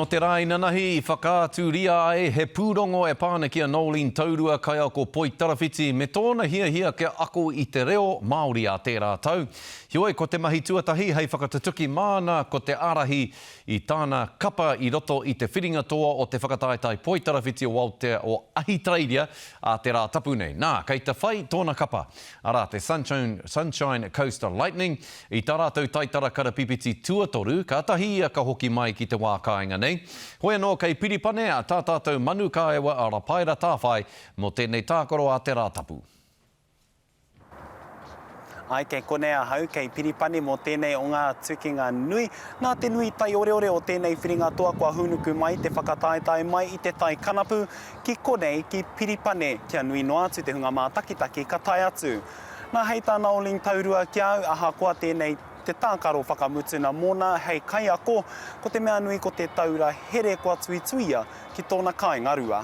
Nō te rā inanahi i whakaaturia ai he pūrongo e pā ana ki a Noeline Taurua, kaiako poitarawhiti, me tōna hiahia kia ako i te reo Māori ā tērā tau. Heoi, ko te mahi tuatahi hei whakatutuki māna ko te ārahi i tāna kapa i roto i te whiringa toa o te whakataetae poitarawhiti o Aotea o Ahitereiria ā te Rātapu nei. Nā, kei te whai tōna kapa, arā, te Sunshine, Sunshine Coast Lightning, I tā rātou taitara karapipiti tuatoru, kātahi ia ka hoki mai ki te wā kāinga nei. Hoi anō kei Piripane tā tātou manu kāewa a Rapaera Tāwhai mō tēnei tākaro a te Rātapu. Āe, kei konei ahau, kei Piripane mō tēnei o ngā tukinga nui. Nā te nui taioreore o tēnei whiringa toa kua hūnuku mai te whakataetae mai i te tai kanapu ki konei ki Piripane, kia nui noa atu te hunga mātakitaki ka tae atu. Nā, hei tā Noeline Taurua ki a au, ahakoa tēnei te tākaro whakamutuna mōna hei kaiako, ko te mea nui ko te taura here kua tuituia ki tōna kāinga rua.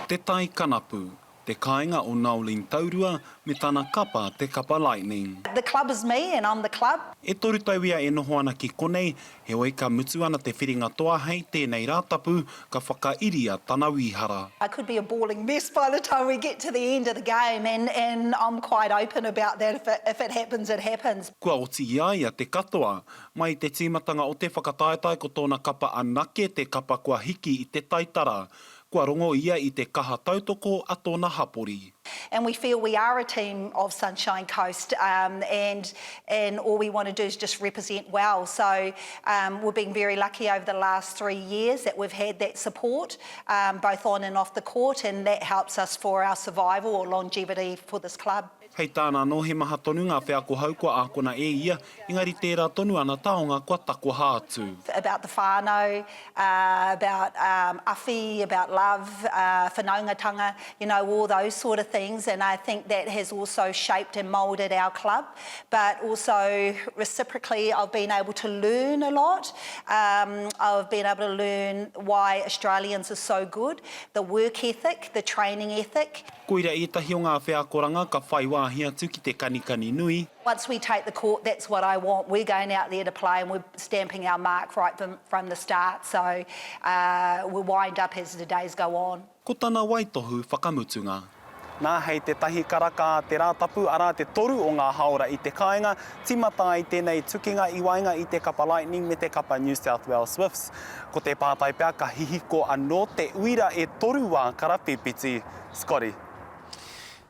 Te Tai Kanapu, te kāinga o Noeline Taurua me tana kapa Te Kapa Lightning. The club is me and I'm the club. E toru tau ia e noho ana ki konei, Heoi, ka mutu ana te whiringa toa hei tēnei Rātapu, ka whakairia tana wīhara. I could be a bawling mess by the time we get to the end of the game and and I'm quite open about that if it if it happens it happens. Kua oti i a ia te katoa. Mai i te tīmatanga o te whakataetae ko tōna kapa anake te kapa kua hiki i te taitara. Kua rongo ia i te kaha tautoko a tōna hapori. And we feel we are a team of Sunshine Coast and and all we want to do is just represent well. So we've been very lucky over the last 3 years that we've had that support both on and off the court and that helps us for our survival or longevity for this club. Hei tāna anō, he maha tonu ngā wheako hou kua ākona e ia, engari tērā tonu ana taonga kua takoha atu. About the whānau, about awhi, about love, whanaungatanga, you know, all those sort of things and I think that has also shaped and moulded our club but also reciprocally I've been able to learn a lot, I've been able to learn why Australians are so good, the work ethic, the training ethic. Koira ētahi o ngā wheakoranga ka whai wāhi atu ki te kanikani nui. Once we take the court, that's what I want. We're going out there to play and we're stamping our mark right from the start, so we'll wind up as the days go on. Ko tana waitohu whakamutunga. Nā, hei te tahi karaka a te Rātapu, arā te toru o ngā hāora i te kāinga, tīmata ai tēnei tukinga i waenga i te kapa Lightning me te kapa New South Wales Swifts. Ko te pātai pea ka hihiko anō te uira e toru wā karapīpiti. Scotty.